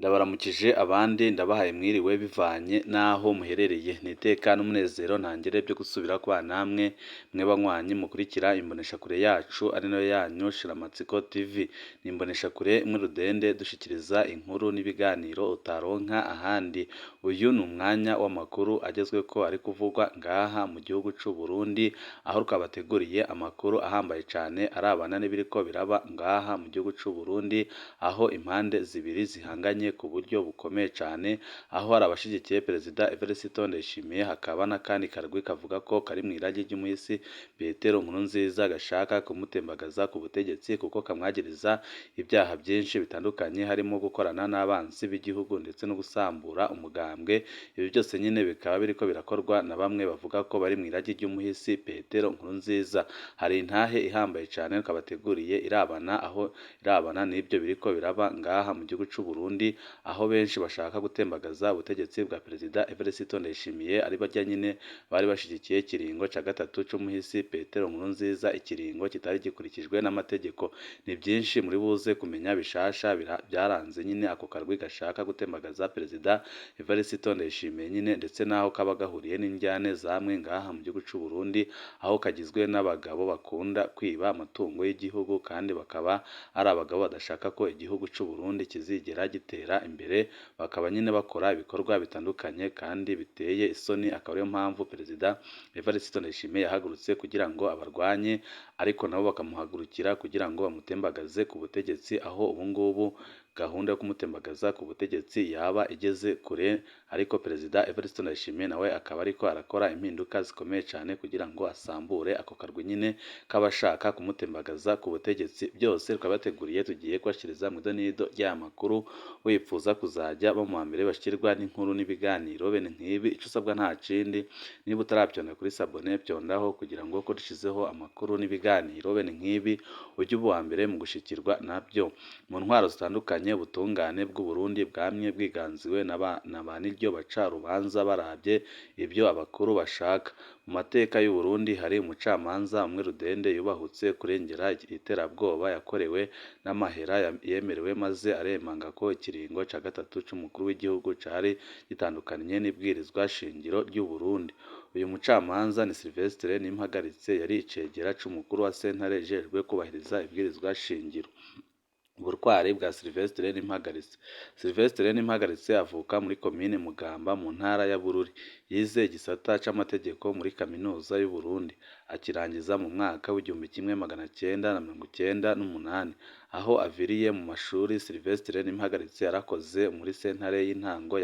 Ndabaramukije abandi ndabahaye mwiriwe bivanye n'aho muherereye. Ni iteka n'umunezero ntangere byo gusubira kubana namwe mwe banywanyi mukurikira imboneshakure yacu ari nayo yanyu Shiramatsiko TV. Ni imboneshakure imwe rudende dushikiriza inkuru n'ibiganiro utaronka ahandi. Uyu ni umwanya w'amakuru agezweko ari kuvugwa ngaha mu gihugu c'u Burundi, aho twabateguriye amakuru ahambaye cane arabana n'ibiriko biraba ngaha mu gihugu c'u Burundi, aho impande zibiri zihanganye ku buryo bukomeye cane, aho hari abashigikiye Perezida Evariste Ndayishimiye, hakaba n'akandi karwi kavuga ko kari mw'iragi ry'umuhisi Petero Nkurunziza gashaka kumutembagaza ku butegetsi kuko kamwagiriza ibyaha byinshi bitandukanye harimo gukorana n'abansi b'igihugu ndetse no gusambura umugambwe. Ibi byose nyine bikaba biriko birakorwa na bamwe bavuga ko bari mw'iragi ry'umuhisi Petero Nkurunziza. Hari intahe ihambaye cane twabateguriye irabana aho irabana n'ibyo biriko biraba ngaha mu gihugu c'u Burundi, aho benshi bashaka gutembagaza ubutegetsi bwa Perezida Evariste Ndayishimiye, ari barya nyine bari bashigikiye ikiringo ca gatatu c'umuhisi Petero Nkurunziza, ikiringo kitari gikurikijwe n'amategeko. Ni byinshi muri buze kumenya bishasha byaranze nyine ako karwi gashaka gutembagaza Perezida Evariste Ndayishimiye nyine, ndetse n'aho kaba gahuriye n'indyane zamwe ngaha mu gihugu c'u Burundi, aho kagizwe n'abagabo bakunda kwiba amatungo y'igihugu kandi bakaba ari abagabo badashaka ko igihugu c'u Burundi kizigera gitera imbere, bakaba nyine bakora ibikorwa bitandukanye kandi biteye isoni. Akaba ariyo mpamvu Perezida Evariste Ndayishimiye yahagurutse kugira ngo abarwanye, ariko nabo bakamuhagurukira kugira ngo bamutembagaze ku butegetsi, aho ubungubu gahunda yo kumutembagaza ku butegetsi yaba igeze kure, ariko Perezida Evariste Ndayishimiye nawe akaba ariko arakora impinduka zikomeye cyane kugira ngo asambure ako karwi nyine k'abashaka kumutembagaza ku butegetsi. Byose twabateguriye tugiye kubashyiriza mu idonido ry'aya makuru, wipfuza kuzajya bo mu mbere bashyirwa n'inkuru n'ibiganiro bene nk'ibi, icyo usabwa nta kindi, niba utarabyonda kuri sabone byondaho kugira ngo ko dushyizeho amakuru n'ibiganiro bene nk'ibi ujye uba uwa mbere mu gushikirwa nabyo. Mu ntwaro zitandukanye ubutungane bw'u Burundi bwamye bwiganziwe na ba niryo baca urubanza barabye ibyo abakuru bashaka. Mu mateka y'u Burundi hari umucamanza umwe rudende yubahutse kurengera iterabwoba yakorewe n'amahera yemerewe, maze aremanga ko ikiringo ca gatatu c'umukuru w'igihugu cari gitandukanye n'ibwirizwa shingiro ry'u Burundi. Uyu mucamanza ni Sylvestre Nimpagaritse, yari icegera c'umukuru wa sentare ijejwe kubahiriza ibwirizwa shingiro. Ubutwari bwa Sylvestre Nimpagaritse. Sylvestre Nimpagaritse avuka muri komine Mugamba mu ntara ya Bururi. Yize igisata c'amategeko muri kaminuza y'u Burundi, akirangiza mu mwaka w'1998. Aho aviriye mu mashuri, Sylvestre Nimpagaritse yarakoze muri sentare y'intango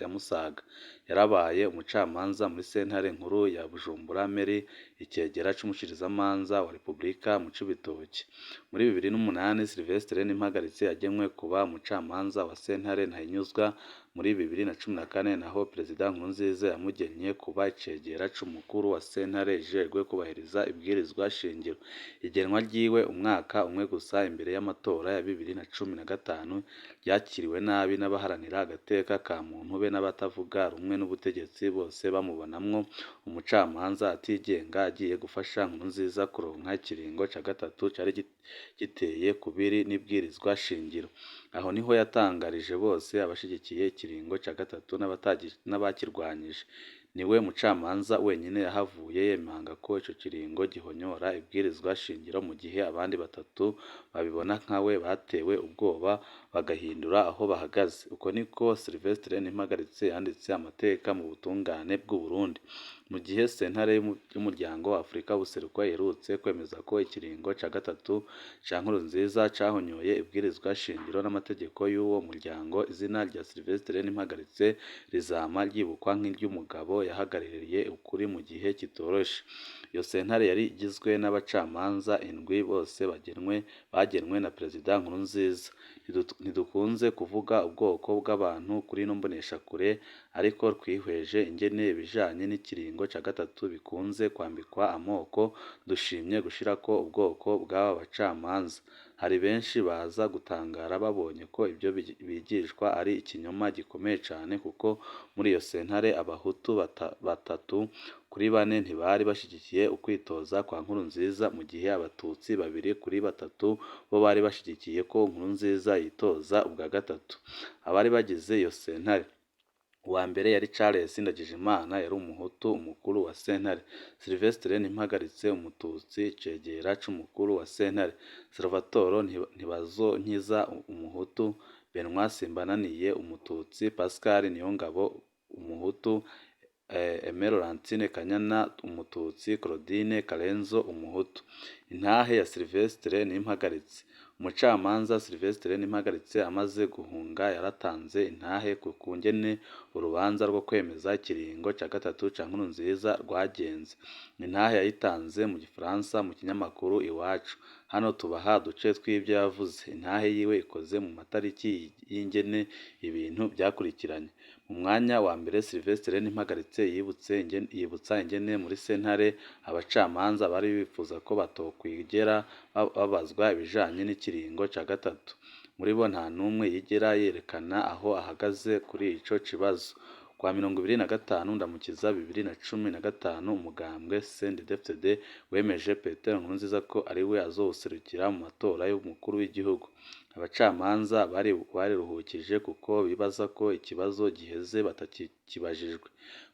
ya Musaga. Yarabaye umucamanza muri sentare nkuru ya Bujumbura Meri, icegera c'umushikirizamanza wa Repubulika mu Cibitoke. Muri 2008 Sylvestre Nimpagaritse yagenwe kuba umucamanza wa sentare Ntahinyuzwa. Muri 2014 naho Perezida Nkurunziza yamugennye kuba icegera c'umukuru wa sentare ijejwe kubahiriza ibwirizwa shingiro. Igenwa ryiwe umwaka umwe gusa imbere y'amatora ya 2015 ryakiriwe nabi n'abaharanira agateka ka muntu be n'abatavuga rumwe n'ubutegetsi, bose bamubonamwo umucamanza atigenga agiye gufasha Nkurunziza kuronka ikiringo ca gatatu cari giteye kubiri n'ibwirizwa shingiro. Aho niho yatangarije bose abashigikiye ikiringo ca gatatu n'abakirwanyije. Niwe mucamanza wenyine yahavuye yemanga ko ico kiringo gihonyora ibwirizwa shingiro, mu gihe abandi batatu babibona nkawe batewe ubwoba bagahindura aho bahagaze. Uko niko Sylvestre Nimpagaritse yanditse amateka mu butungane bw'u Burundi. Mu gihe sentare y'umuryango wa Afurika y'ubuseruko iherutse kwemeza ko ikiringo ca gatatu ca Nkurunziza cahonyoye ibwirizwa shingiro n'amategeko y'uwo muryango, izina rya Sylvestre Nimpagaritse rizama ryibukwa nk'iry'umugabo yahagarariye ukuri mu gihe kitoroshe. Iyo sentare yari igizwe n'abacamanza indwi bose bagenwe na Perezida Nkurunziza. Ntidukunze kuvuga ubwoko bw'abantu kuri ino mboneshakure, Ariko twihweje ingene ibijanye n'ikiringo ca gatatu bikunze kwambikwa amoko, dushimye gushirako ubwoko bw'aba bacamanza. Hari benshi baza gutangara babonye ko ibyo bigishwa ari ikinyoma gikomeye cane, kuko muri iyo sentare abahutu batatu kuri bane ntibari bashigikiye ukwitoza kwa Nkurunziza, mu gihe abatutsi babiri kuri batatu bo bari bashigikiye ko Nkurunziza yitoza ubwa gatatu. Abari bagize iyo sentare: uwa mbere yari Charles Ndagijimana, yari umuhutu, umukuru wa sentare; Sylvestre Ntimpagaritse, umututsi, icegera c'umukuru wa sentare; Salvatore Ntibazonkiza, umuhutu; Benoit Simbananiye, umututsi; Pascal Niyongabo, umuhutu; Aimée Laurentine Kanyana, umututsi; Claudine Karenzo, umuhutu. Intahe ya Sylvestre Ntimpagaritse. Umucamanza Sylvestre Ntimpagaritse amaze guhunga yaratanze intahe ku kungene urubanza rwo kwemeza ikiringo ca gatatu ca Nkurunziza rwagenze. Intahe yayitanze mu gifaransa mu kinyamakuru Iwacu. Hano tubaha uduce tw'ivyo yavuze. Intahe yiwe ikoze mu matariki y'ingene ibintu vyakurikiranye. Mu mwanya wa mbere, Sylvestre Ntimpagaritse yibutsa ingene muri sentare abacamanza bari bifuza ko batokwigera babazwa ibijanye n'ikiringo ca gatatu. Muri bo nta n'umwe yigera yerekana aho ahagaze kuri ico kibazo. Kuwa 25 Ndamukiza 2015, umugambwe CNDD-FDD wemeje Petero Nkurunziza ko ariwe azowuserukira mu matora y'umukuru w'igihugu. Abacamanza bariruhukije kuko bibaza ko ikibazo giheze batakibajijwe.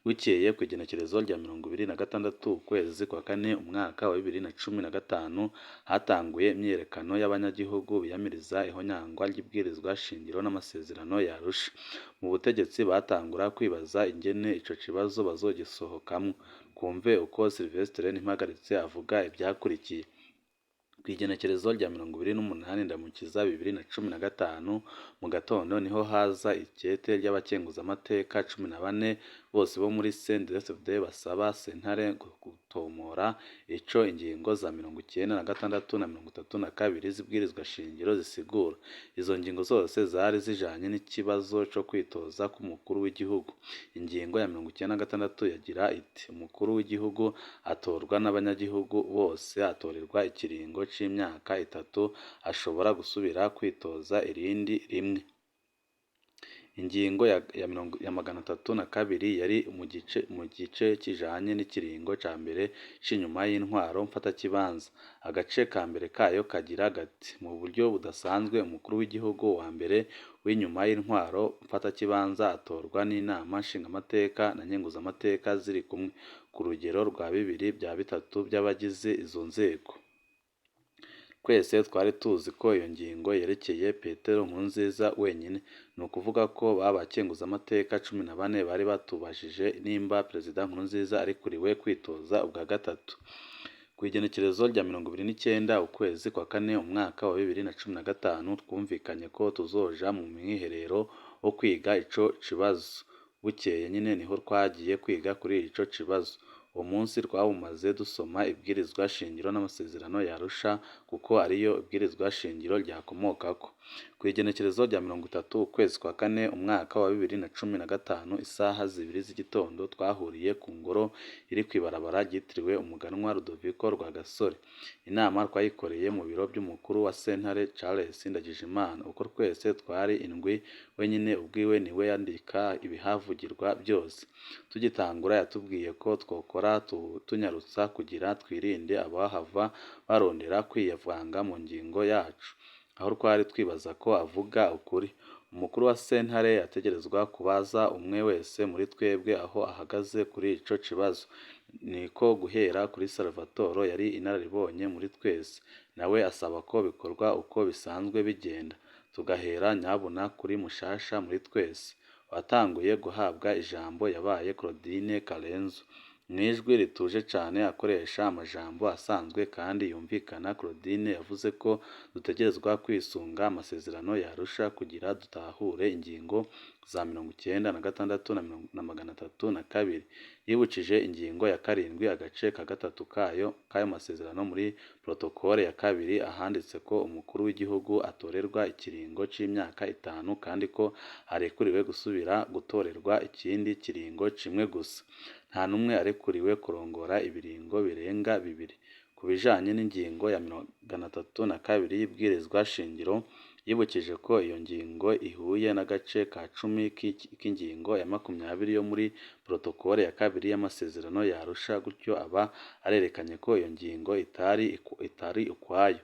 Bukeye kw'igenekerezo rya 26 ukwezi kwa kane umwaka wa 2015, hatanguye imyiyerekano y'abanyagihugu biyamiriza ihonyangwa ry'ibwirizwa shingiro n'amasezerano ya Arusha. Mu butegetsi batangura kwibaza ingene ico kibazo bazogisohokamwo. Twumve uko Sylvestre Ntimpagaritse avuga ivyakurikiye. Kw'igenekerezo rya 28 Ndamukiza 2015 mu gatondo, niho haza ikete ry'abakenguzamateka 14 bose bo muri CNDD-FDD basaba sentare gutomora ico ingingo za 96 na 32 z'ibwirizwa shingiro zisigura. Izo ngingo zose zari zijanye n'ikibazo co kwitoza k'umukuru w'igihugu. Ingingo ya 96 yagira iti: "Umukuru w'igihugu atorwa n'abanyagihugu bose, atorerwa ikiringo c'imyaka itatu, ashobora gusubira kwitoza irindi rimwe." Ingingo ya 302 yari mu gice kijanye n'ikiringo ca mbere c'inyuma y'intwaro mfatakibanza. Agace ka mbere kayo kagira gati: "Mu buryo budasanzwe, umukuru w'igihugu wa mbere w'inyuma y'intwaro mfatakibanza atorwa n'inama nshingamateka na nkenguzamateka ziri kumwe, ku rugero rwa bibiri vya bitatu vy'abagize izo nzego." Twese twari tuzi ko iyo ngingo yerekeye Petero Nkurunziza wenyine. Ni ukuvuga ko ba bakenguzamateka 14 bari batubajije nimba Perezida Nkurunziza arekuriwe kwitoza ubwa gatatu. Kw'igenekerezo rya 29 ukwezi kwa kane umwaka wa 2015, twumvikanye ko tuzoja mu mwiherero wo kwiga ico kibazo. Bukeye nyene niho twagiye kwiga kuri ico kibazo. Uwo munsi twawumaze dusoma ibwirizwa shingiro n'amasezerano ya Arusha, kuko ariyo ibwirizwa shingiro ryakomokako. Kw'igenekerezo rya 30 ukwezi kwa kane umwaka wa 2015, isaha 2 z'igitondo, twahuriye ku ngoro iri kw'ibarabara ryitiriwe umuganwa Rudoviko Rwagasore. Inama twayikoreye mu biro vy'umukuru wa sentare Charles Ndagijimana. Uko twese twari indwi, wenyene ubwiwe niwe yandika ibihavugirwa vyose. Tugitangura yatubwiye ko twokora tunyarutsa kugira twirinde abahava barondera kwivanga mu ngingo yacu. Aho twari twibaza ko avuga ukuri. Umukuru wa sentare yategerezwa kubaza umwe wese muri twebwe aho ahagaze kuri ico kibazo. Niko guhera kuri Salvatore yari inararibonye muri twese, nawe asaba ko bikorwa uko bisanzwe bigenda, tugahera nyabuna kuri mushasha muri twese. Uwatanguye guhabwa ijambo yabaye Claudine Karenzo. Mw'ijwi rituje cane akoresha amajambo asanzwe kandi yumvikana, Claudine yavuze ko dutegerezwa kwisunga amasezerano ya Arusha kugira dutahure ingingo za 96 na 302. Yibukije ingingo ya 7 agace ka 3 kayo k'ayo masezerano muri protokole ya 2, ahanditse ko umukuru w'igihugu atorerwa ikiringo c'imyaka 5 kandi ko arekuriwe gusubira gutorerwa ikindi kiringo cimwe gusa. Nta numwe arekuriwe kurongora ibiringo birenga bibiri. Ku bijanye n'ingingo ya 302 y'ibwirizwa shingiro, yibukije ko iyo ngingo ihuye n'agace ka 10 k'ingingo ya 20 yo muri protokole ya 2 y'amasezerano ya Arusha, gutyo aba arerekanye ko iyo ngingo itari ukwayo.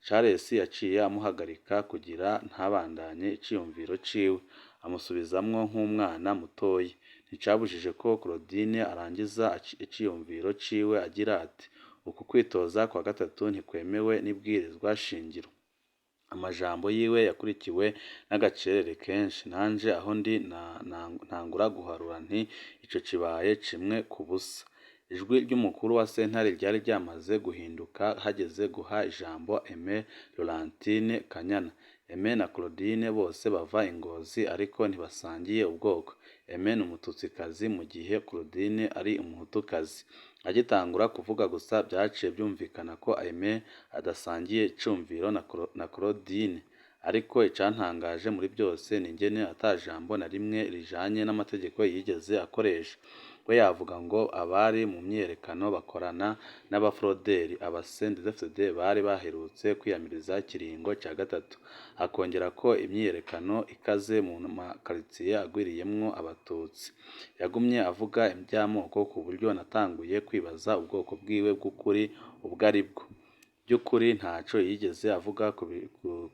Charles yaciye amuhagarika kugira ntabandanye iciyumviro ciwe, amusubizamwo nk'umwana mutoyi. Nticabujije ko Claudine arangiza iciyumviro ciwe agira ati: "Uku kwitoza kwa gatatu ntikwemewe n'ibwirizwa shingiro." Amajambo yiwe yakurikiwe n'agacerere kenshi, nanje aho ndi ntangura guharura nti ico kibaye 1-0. Ijwi ry'umukuru wa sentare ryari ryamaze guhinduka hageze guha ijambo Aime Laurentine Kanyana. Aime na Claudine bose bava i Ngozi ariko ntibasangiye ubwoko. Aime ni umututsikazi mu gihe Claudine ari umuhutukazi. Agitangura kuvuga gusa vyaciye vyumvikana ko Aime adasangiye iciyumviro na Claudine. Ariko icantangaje muri byose ni ingene ata jambo na rimwe rijanye n'amategeko yigeze akoresha. We yavuga ngo abari mu myiyerekano bakorana n'abafroderi, aba CNDD-FDD bari baherutse kwiyamiriza ikiringo ca gatatu. Akongera ko imyiyerekano ikaze mu makaritsiye agwiriyemwo abatutsi. Yagumye avuga ivy'amoko ku buryo natanguye kwibaza ubwoko bwiwe bw'ukuri ubwo aribwo. Vy'ukuri ntaco yigeze avuga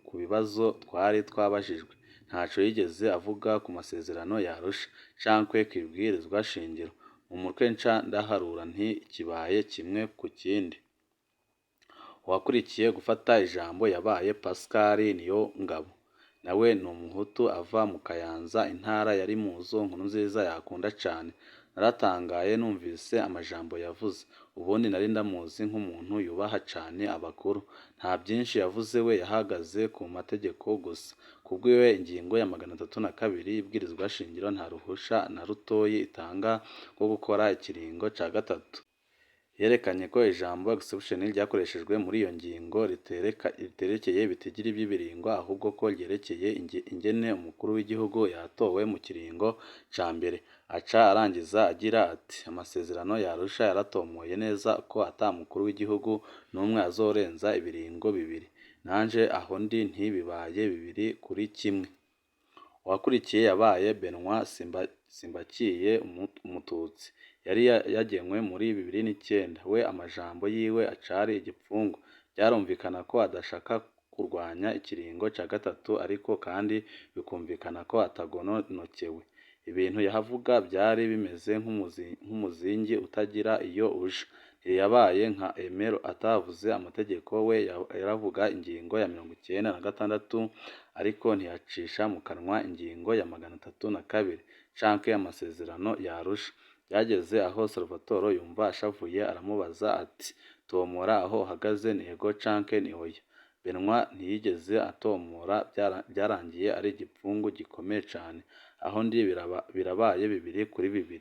ku bibazo twari twabajijwe. Ntaco yigeze avuga ku masezerano ya Arusha cankwe kw'ibwirizwa shingiro. Mu mutwe nca ndaharura nti kibaye 1-1. Uwakurikiye gufata ijambo yabaye Pascal Niyongabo. Nawe ni umuhutu ava mu Kayanza, intara yari muzo Nkurunziza yakunda cane. Naratangaye numvise amajambo yavuze. Ubundi nari ndamuzi nk'umuntu yubaha cane abakuru. Nta vyinshi yavuze, we yahagaze ku mategeko gusa. Kubwiwe ingingo ya 302 y'ibwirizwa shingiro nta ruhusha na rutoyi itanga rwo gukora ikiringo ca gatatu. Yerekanye ko ijambo exception ryakoreshejwe muri iyo ngingo riterekeye ibitigiri vy'ibiringo, ahubwo ko ryerekeye ingene umukuru w'igihugu yatowe mu kiringo ca mbere. Aca arangiza agira ati: "Amasezerano ya Arusha yaratomoye neza ko ata mukuru w'igihugu n'umwe azorenza ibiringo bibiri." Nanje aho ndi nti bibaye 2-1. Uwakurikiye yabaye Benoit Simbakiye, umututsi. Yari yagenywe muri 2009. We amajambo yiwe acari igipfungu. Vyarumvikana ko adashaka kurwanya ikiringo ca gatatu, ariko kandi bikumvikana ko atagononokewe. Ibintu yavuga vyari bimeze nk'umuzingi utagira iyo uja. Ntiyabaye nka Aime atavuze amategeko, we yaravuga ingingo ya 96 ariko ntiyacisha mu kanwa ingingo ya 302 canke amasezerano ya Arusha. Byageze aho Salvatore yumva ashavuye, aramubaza ati: "Tomora aho uhagaze, ni ego canke ni oya?" Benoit ntiyigeze atomora, byarangiye ari igipfungu gikomeye cane. Aho ndi birabaye 2-2.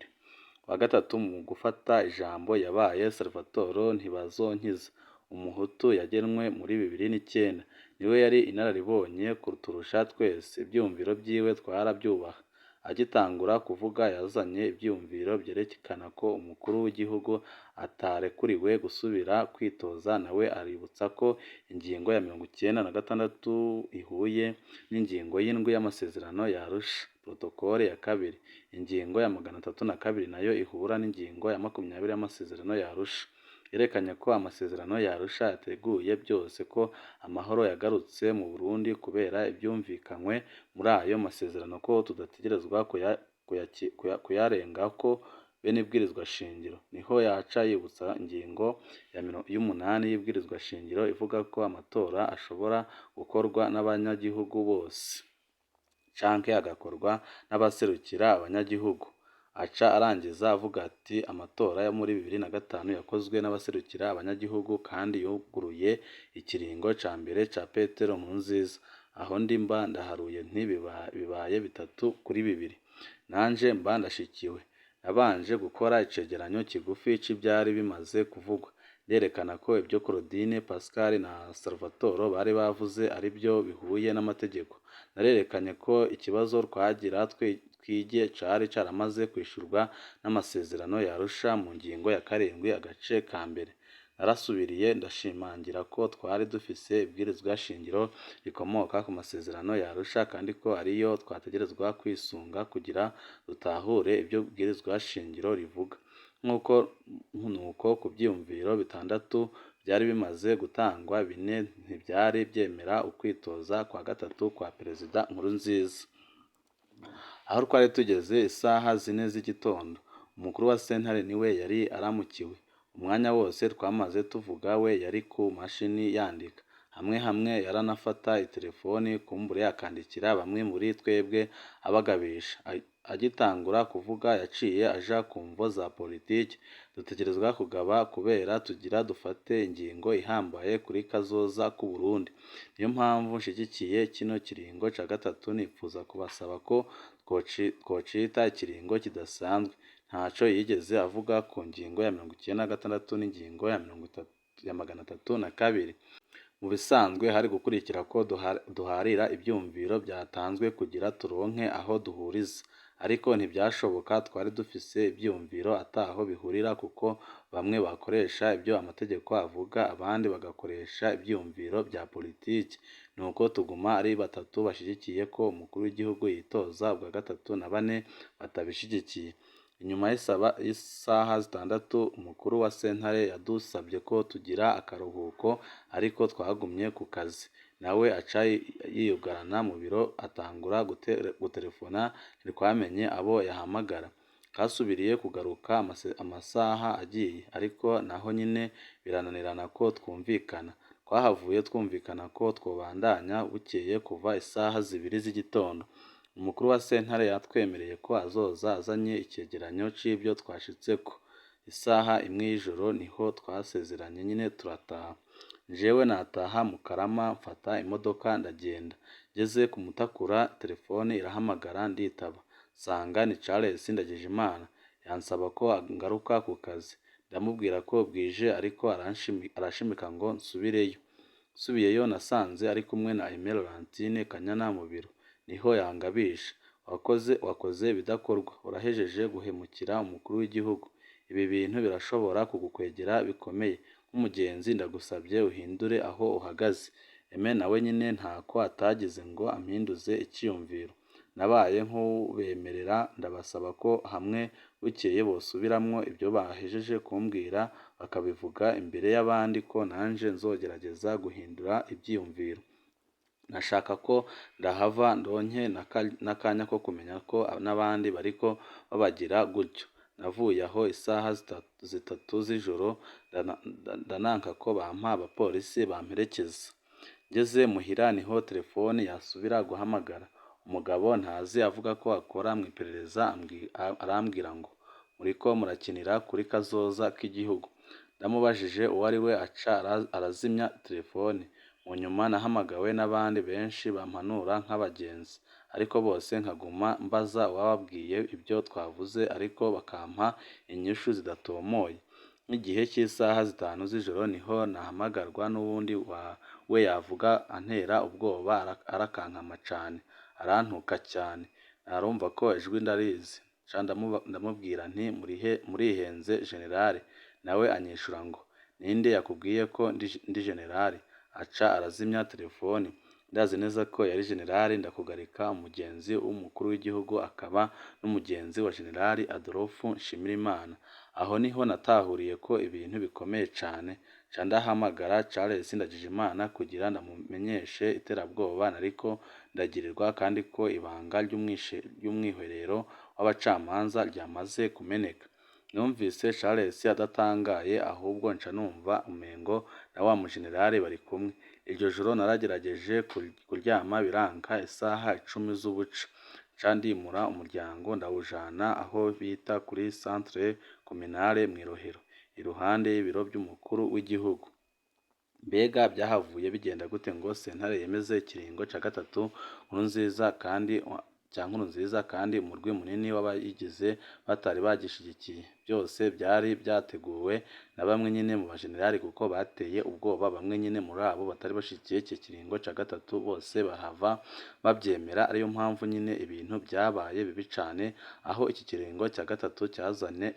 Uwa gatatu mu gufata ijambo yabaye Salvatore Ntibazonkiza, umuhutu yagenwe muri 2009. Niwe yari inararibonye kuturusha twese, ivyiyumviro vyiwe twaravyubaha. Agitangura kuvuga yazanye ivyiyumviro vyerekana ko umukuru w'igihugu atarekuriwe gusubira kwitoza, nawe aributsa ko ingingo ya 96 ihuye n'ingingo y'indwi y'amasezerano ya Arusha, protokole ya 2. Ingingo ya 302 nayo ihura n'ingingo ya 20 y'amasezerano ya Arusha. Yerekanye ko amasezerano ya Arusha yateguye byose, ko amahoro yagarutse mu Burundi kubera ivyumvikanywe muri ayo masezerano, ko tudategerezwa kuyarengako bene ibwirizwa shingiro. Niho yaca yibutsa ingingo y'umunani y'ibwirizwa shingiro ivuga ko amatora ashobora gukorwa n'abanyagihugu bose canke agakorwa n'abaserukira abanyagihugu. Aca arangiza avuga ati: "Amatora yo muri 2005 yakozwe n'abaserukira abanyagihugu kandi yuguruye ikiringo ca mbere ca Petero Nkurunziza." Aho ndi mba ndaharuye nti bibaye 3-2. Nanje mba ndashikiwe. Nabanje gukora icegeranyo kigufi c'ivyari bimaze kuvugwa. Nderekana ko ibyo Claudine, Pascal na Salvatore bari bavuze ari byo bihuye n'amategeko. Narerekanye ko ikibazo twagira twige cari caramaze kwishurwa n'amasezerano ya Arusha mu ngingo ya 7 agace ka mbere. Narasubiriye ndashimangira ko twari dufise ibwirizwa shingiro rikomoka ku masezerano ya Arusha kandi ko ariyo twategerezwa kwisunga kugira dutahure ibyo bwirizwa shingiro rivuga. Nk'uko nuko ku vyiyumviro 6 vyari bimaze gutangwa, 4 ntivyari vyemera ukwitoza kwa gatatu kwa Perezida Nkurunziza. Aho twari tugeze isaha 4 z'igitondo, umukuru wa sentare niwe yari aramukiwe. Umwanya wose twamaze tuvuga we yari ku mashini yandika. Hamwe hamwe yaranafata itelefoni kumbure akandikira bamwe muri twebwe abagabisha. Agitangura kuvuga yaciye aja ku mvo za politiki. Dutegerezwa kugaba kubera tugira dufate ingingo ihambaye kuri kazoza k'Uburundi. Niyo mpamvu nshigikiye kino kiringo ca gatatu, nipfuza kubasaba ko twocita ikiringo kidasanzwe. Ntaco yigeze avuga ku ngingo ya 96 n'ingingo ya 302. Mu bisanzwe hari gukurikira ko duharira ivyumviro vyatanzwe kugira turonke aho duhuriza. Ariko ntivyashoboka, twari dufise ivyiyumviro ataho bihurira kuko bamwe bakoresha ibyo amategeko avuga abandi bagakoresha ivyiyumviro vya politiki. Nuko tuguma ari 3 bashigikiye ko umukuru w'igihugu yitoza ubwa gatatu na 4 batabishigikiye. Inyuma y'isaha 6 umukuru wa sentare yadusabye ko tugira akaruhuko ariko twagumye ku kazi. Nawe aca yiyugarana mu biro atangura guterefona, ntitwamenye abo yahamagara. Kasubiriye kugaruka amasaha agiye, ariko naho nyene birananirana ko twumvikana. Twahavuye twumvikana ko twobandanya bukeye kuva isaha 2 z'igitondo. Umukuru wa sentare yatwemereye ko azoza azanye icegeranyo c'ivyo twashitseko. Isaha 1 y'ijoro niho twasezeranye nyene turataha. Jewe nataha mu Karama mfata imodoka ndagenda. Ngeze ku Mutakura telefone irahamagara nditaba. Nsanga ni Charles Ndagijimana. Yansaba ko ngaruka ku kazi. Ndamubwira ko bwije ariko arashimika ngo nsubireyo. Nsubiyeyo nasanze ari kumwe na Aimée Laurentine Kanyana mu biro. Niho yangabisha. Wakoze ibidakorwa, urahejeje guhemukira umukuru w'igihugu. Ibi bintu birashobora kugukwegera bikomeye. Nk'umugenzi ndagusabye uhindure aho uhagaze. Aimée nawe nyine ntako atagize ngo ampinduze iciyumviro. Nabaye nk'ubemerera ndabasaba ko hamwe bukeye bosubiramwo ibyo bahejeje kumbwira bakabivuga imbere y'abandi ko nanje nzogerageza guhindura ivyiyumviro. Nashaka ko ndahava ndonke n'akanya ko kumenya ko n'abandi bariko babagira gutyo. Navuye aho isaha 3 z'ijoro ndananka ko bampa abapolisi bamperekeza. Ngeze muhira niho telefoni yasubira guhamagara. Umugabo ntazi avuga ko akora mw'iperereza arambwira ngo muriko murakinira kuri kazoza k'igihugu. Ndamubajije uwo ari we aca arazimya telefoni. Mu nyuma nahamagawe n'abandi benshi bampanura nk'abagenzi, ariko bose nkaguma mbaza uwababwiye ibyo twavuze ariko bakampa inyishu zidatomoye. Nk'igihe cy'isaha 5 z'ijoro niho nahamagarwa n'uwundi we yavuga antera ubwoba arakankama cane, arantuka cyane. Narumva ko ijwi ndarizi. Nca ndamubwira nti murihenze generale. Nawe anyishura ngo ninde yakubwiye ko ndi generale? Aca arazimya telefoni. Ndazi neza ko yari generale Ndakugarika, umugenzi w'umukuru w'igihugu akaba n'umugenzi wa Generali Adolphe Nshimirimana. Aho niho natahuriye ko ibintu bikomeye cane. Nca ndahamagara Charles Ndagijimana kugira ndamumenyeshe iterabwoba nariko ndagirirwa kandi ko ibanga ry'umwiherero w'abacamanza ryamaze kumeneka. Numvise Charles adatangaye ahubwo nca numva umengo na wa mujenerali bari kumwe. Iryo joro naragerageje kuryama biranka isaha 10 z'ubuca. Nca ndimura umuryango ndawujana aho bita kuri Centre Communale mw'i Rohero, iruhande y'ibiro by'umukuru w'igihugu. Mbega byahavuye bigenda gute ngo sentare yemeze ikiringo ca gatatu Nkurunziza kandi cya Nkurunziza kandi umurwi munini w'abayigize batari bagishigikiye? Byose byari byateguwe na bamwe nyine mu bajenerali, kuko bateye ubwoba bamwe nyine muri abo batari bashigikiye iki kiringo ca gatatu, bose bahava babyemera. Ariyo mpamvu nyine ibintu byabaye bibi cane, aho iki kiringo cya gatatu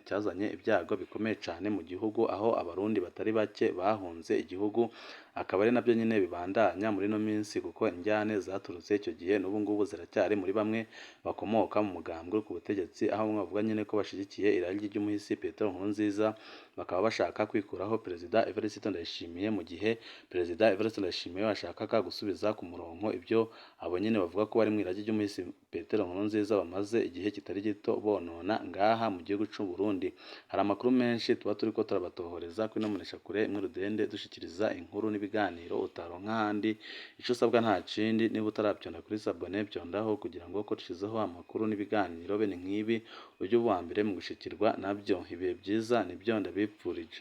cyazanye ibyago bikomeye cane mu gihugu, aho Abarundi batari bake bahunze igihugu, akaba ari nabyo nyine bibandanya muri ino minsi, kuko injyane zaturutse icyo gihe n'ubu ngubu ziracyari muri bamwe bakomoka mu mugambwe ku butegetsi, aho bamwe bavuga nyine ko bashigikiye irari ry'umuhisi Petero Nkurunziza, bakaba bashaka kwikuraho Perezida Evariste Ndayishimiye, mu gihe Perezida Evariste Ndayishimiye yashakaga gusubiza ku murongo ibyo abo nyine bavuga ko bari mu iragi ry'umuhisi Petero Nkurunziza bamaze igihe kitari gito bonona ngaha mu gihugu c'u Burundi. Hari amakuru menshi tuba turiko turabatohoreza kuri ino mboneshakure imwe rudende, dushikiriza inkuru n'ibiganiro utaronka ahandi. Ico usabwa nta kindi, niba utaravyonda kuri s'abonner, vyondaho kugira ngo ko dushizeho amakuru n'ibiganiro bene nk'ibi ujye uba uwa mbere mu gushikirwa nabyo. Ibihe byiza nibyo ndabipfurije.